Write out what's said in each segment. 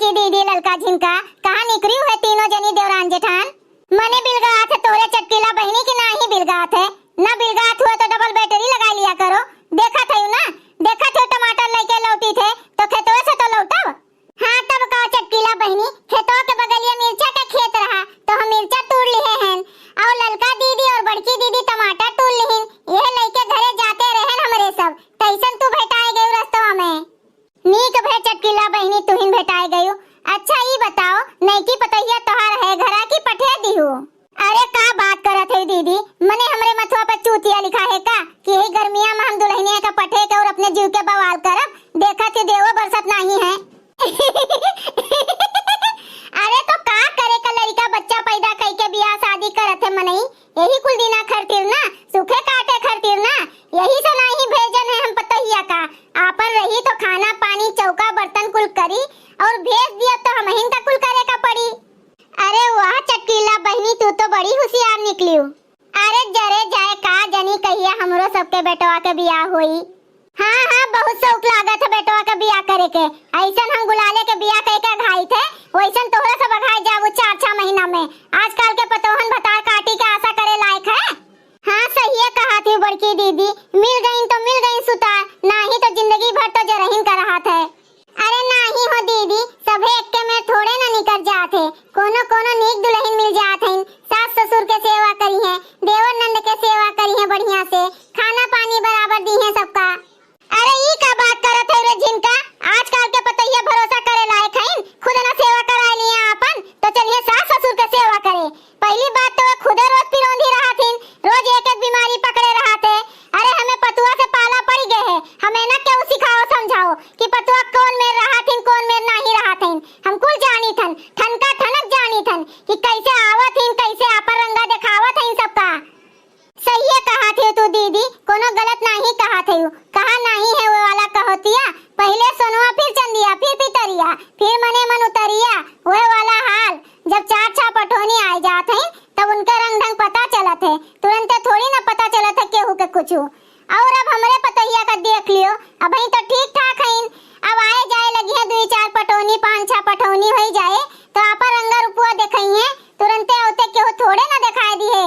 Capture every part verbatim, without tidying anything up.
कि दीदी ललका झिनका, कहाँ निकरी हुए तीनों जनी देवरान जेठान? मने बिलगात है तोहरे चटकीला बहिनी की नाही बिलगात है? ना बिलगात हुए तो डबल बैटरी लगाई लिया करो। देखत है ना, देखत है टमाटर लेके लौटी थे तो खेतवे से तो लौटब। हाँ तब का चटकीला बहिनी, खेतवा के बगलिया मिर्चा के खेत रहा तो हम मिर्चा तूड़ लिहे हन, और ललका दीदी और बड़की दीदी टमाटर तूड़ लिहिन, यह लेके घरे जाते रहन हमरे सब, तैसन तू भेटाए गयू रस्तवा में। नीक भे चटकीला बहिनी, तुहिन भेटाए गयू। अच्छा ई बताओ, नईकी पतोहिया तोहार है घरा की पठे दिहू? अरे का बात करत है दीदी, मने हमरे मथवा पर चूतिया लिखा है का कि यही गर्मिया में हम दुल्हनिया का पठे के और अपने जीव के बवाल करब? देखत ही देवो बरसत नाही है। अरे तो का करे का, लड़का बच्चा पैदा कई के बियाह शादी करत है मनई, यही कुल दिना खरतिर ना, सुखे काटे खरतिर ना, यही से नाही भेजन है हम पतोहिया का। आपन रही तो खाना पानी चौका बर्तन कुल करी और भेज दिया तो हमहिन का कुल करे का पड़ी। अरे वाह चटकीला बहिनी, तू तो बड़ी होशियार निकलियो। अरे जरे जाए का जनी कहिया हमरो सबके बेटवा के बियाह होई। हाँ हाँ, बहुत शौक लागत है बेटवा के बियाह करे के। ऐसन हम गुलाले के बियाह कई के अघाई थे, वैसन तोहरा सब अघाई जाबू चार छह महीना में। आजकल के पतोहन भतार काटी के आशा करे लायक है। हाँ सहिए कहा थी बड़की दीदी, मिल गईन तो मिल गईन सुतार, नाही तो जिंदगी भर तो जरहिन का रहा थे। अरे नाही हो दीदी, सभे एक्के में थोड़े ना निकर जात है। कोनो कोनो नीक दुल्हन मिल जात है, सास ससुर के सेवा करी है, देवर नंद के सेवा करी है बढ़िया से, खाना पानी बराबर दी है सबका। अरे ई का बात करत है रे झिनका, आजकल के पतोहिया भरोसा करे लायक है, खुद ना सेवा कराए लिए आपन, तो चलिए सास ससुर के सेवा करे। पहली बात तो वे खुदे रोज पिरोंधी रहा थीन, रोज एक एक बीमारी पकड़े रहा थे। अरे हमें पतुआ से पाला पड़ी गए है, हमें ना केहू सिखाओ समझाओ कि पतुआ कौन मेर रहा थीन, कौन मेर नाही रहा थीन। हम कुल जानी थन, ठनका ठनक जानी थन कि कैसे आवत हीन, कैसे आपन रंगा देखावत हीन सबका। सहिए कहा थे तू दीदी, कोनो गलत नाही कहा थे। कहा नाही है वो वाला कहोतिया, पहले सोनवा फिर चंदिया फिर पितरिया, फिर मने मन उतरिया, वह वाला हाल। जब चार छह पठोनी आए जात हैं तब उनका रंग ढंग पता चलत है, तुरंते थोड़ी ना पता चलत है केहू के कुछ। और अब हमरे पतोहिया का देख लियो, अबहीं तो ठीक ठाक हईन, अब आए जाए लगी है दुई चार पठोनी, पाँच छह पठोनी होई जाए तो आपन रंगा रुपुआ देखई है, तुरंते औते केहू थोड़े ना देखाई दी है।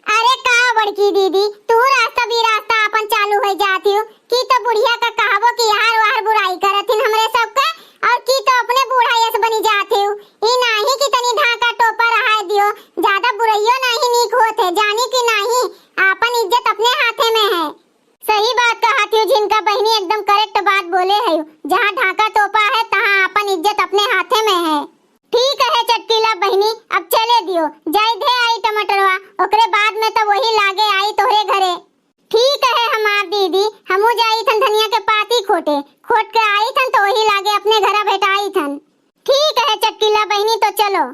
अरे का बड़की दीदी, तू रास्ता बिरास्ता आपन चालू हो जात हियो कि तो बुढ़िया का कहबो कि यार वार बुराई करत हिन हमरे सबके, और कि तो अपने बूढ़ा यस बनी जात हियो। ई नाही कि तनी ढाका टोपा रहाय दियो, ज्यादा बुरइयो नाही नीक होत है, जानी कि नाही, आपन इज्जत अपने हाथे में है। सही बात कहत हियो झिनका बहिनी, एकदम correct बात बोले है। जहाँ ढाका तोपा है तहाँ आपन इज्जत अपने हाथे में है। ठीक है चटकीला बहिनी, अब चले दियो, जाई धे आई टमाटरवा, ओकरे बाद में तब वही लागे आई तोहरे घरे। ठीक है हमार दीदी, हमू जाई थन धनिया के पाती खोटे, खोट के आई थन तो वही लागे अपने घरा भेटाई थन। ठीक है चटकीला बहिनी, तो चलो।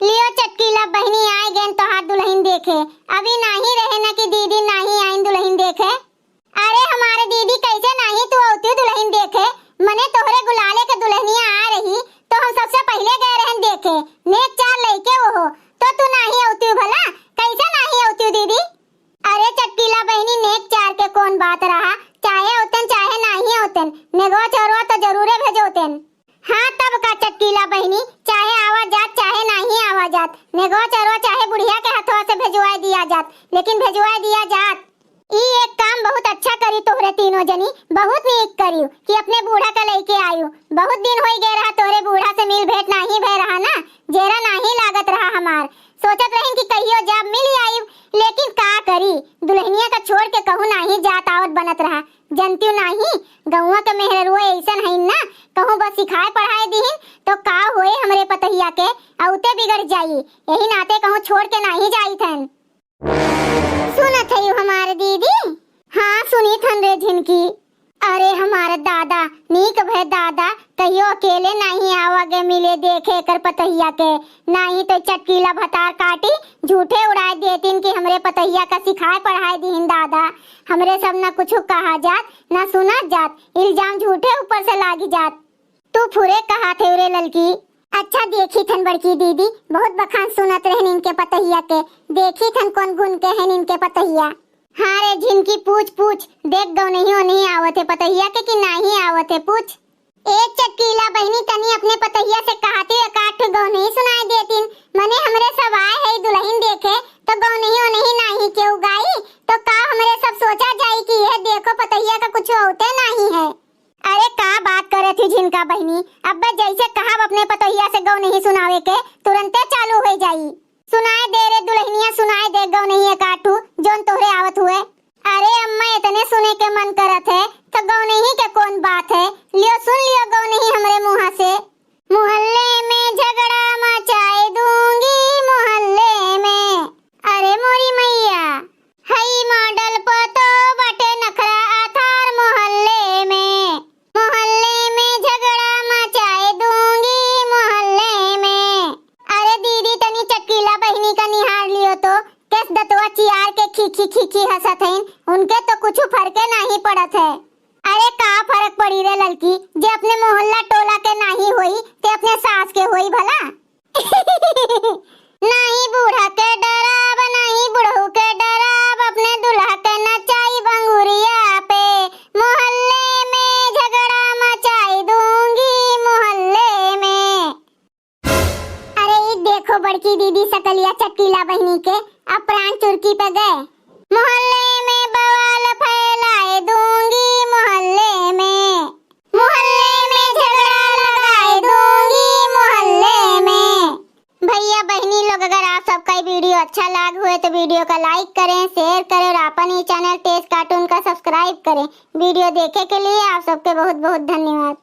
लियो चटकीला बहिनी, आए गएन तोहार दुलहिन देखे। अभी नाही रहे ना कि दीदी नाही आइन दुलहिन देखे। अरे हमारे दीदी, कैसे नाही तू अउतिउ दुलहिन देखे? मने तोहरे गुलाले के दुलहिनिया आ रही तो हम सबसे पहिले गए रहन देखे। नेक चार लइके वो हो तो तू नाही अउतिउ भला? कैसे नाही अउतिउ दीदी? अरे चटकीला बहिनी, नेक चार के कौन बात रहा, चाहे अउतेन चाहे नाही अउतेन, नेगवा चोरवा तो जरूरे भेजोतेन। हाँ तब का चटकीला बहिनी, चाहे आवा जात चाहे नाही आवा जात, नेगवा चोरवा चाहे बुढ़िया के हथवा से भेजवाए दिया जात, लेकिन भेजवाए दिया जात। ई एक काम बहुत अच्छा करी तोहरे तीनों जनी, बहुत नीक करियो कि अपने बूढ़ा का लइके आयु। बहुत दिन होई गए रहा तोहरे बूढ़ा से मिल भेंट नाही भय रहा ना, जेरा नाही लागत रहा हमार। सोचत रहिन कि कहियो जब मिल आइब, लेकिन का करी, दुलहिनिया का छोड़ के कहूँ नाही जात आवत बनत रहा। जनतियो नाही, गौवा के मेहररुआ ऐसन हईन ना, कहूँ बस सिखाए पढ़ाए दिहिन तो का होए हमरे पतहिया के, अउते बिगड़ जाई। यही नाते कहूँ छोड़ के नाही जाई थन। सुनत हयू हमार दीदी? हाँ, सुनी थन रे झिनकी। अरे हमार दादा, नीक भय दादा, कहियो अकेले नाही आवा गे मिले देखे एकर पतहिया के, नाही तो चटकीला भतार काटी, झूठे उड़ाए देतिन कि हमरे पतहिया का सिखाए पढ़ाए दिहिन दादा। हमरे सब न कुछ कहा जात, न सुना जात, इल्जाम झूठे ऊपर से लागी जात। तू फुरे कहा थे रे ललकी। अच्छा देखी थन बड़की दीदी, बहुत बखान सुनत रहन इनके पतहिया के, देखी थन कौन गुण के हन इनके पतहिया। हाँ रे झिनकी, पूछ, पूछ, देख गौनही ओनही आवत है पतोहिया के कि नाही आवत है, पूछ। ए चटकीला बहिनी, तनी अपने पतोहिया से कहती, एकाध ठो गौनही सुनाए देतिन। मने हमरे सब आए है दुलहिन देखे, तो गौनही ओनही नाही केहू गाई, तो का हमरे सब सोचा जाई कि यह देखो पतोहिया का कुछ होते नाही है। अरे का बात करे थी झिनका बहिनी, अब्बे जैसे कहब अपने पतोहिया से गौनही सुनावे के, तुरंते चालू हो जाई। सुनाए दे रे दुलहिनिया, सुनाए दे गौनही एकाठू, जौन तोहरे आवत हुए। अरे अम्मा, इतने सुने के मन करत है, तो गौनही के कौन बात है? लियो सुन लियो गौनही हमरे मुँहा से। मोहल्ले में झगड़ा मचाए दूंगी मोहल्ले में। अरे मोरी मैया, हई मॉडल पतो बाटे नखरा आथार मोहल्ले में। मोहल्ले में झगड़ा मचाए दूंगी मोहल्ले में। अरे दीदी, तनी चटकीला बहिनी का निहार लियो तो, केस दतवा चियार के खी खी खी खी हंसत हईन, उनके तो कुछ फर्के नाही पड़त है। अरे का फर्क पड़ी रे ललकी, जे अपने मोहल्ला टोला के नाही होई, ते अपने सास के होई भला? नाही बूढ़ा के डराब, नाही बुढ़ऊ के डराब, अपने दुल्हा के नचाई बंगुरिया पे, मोहल्ले में झगड़ा मचाई दूंगी मोहल्ले में। अरे ई देखो बड़की दीदी सकलिया चटकीला बहिनी के, अब प्राण चुरकी पे गए। मोहल्ले में बवाल फैलाए दूंगी मोहल्ले में, मोहल्ले में झगड़ा लगाए दूंगी मोहल्ले में। भैया बहिनी लोग, अगर आप सबका ये वीडियो अच्छा लाग हुए तो वीडियो का लाइक करें, शेयर करें और अपन ये चैनल तेज कार्टून का सब्सक्राइब करें। वीडियो देखे के लिए आप सबके बहुत बहुत धन्यवाद।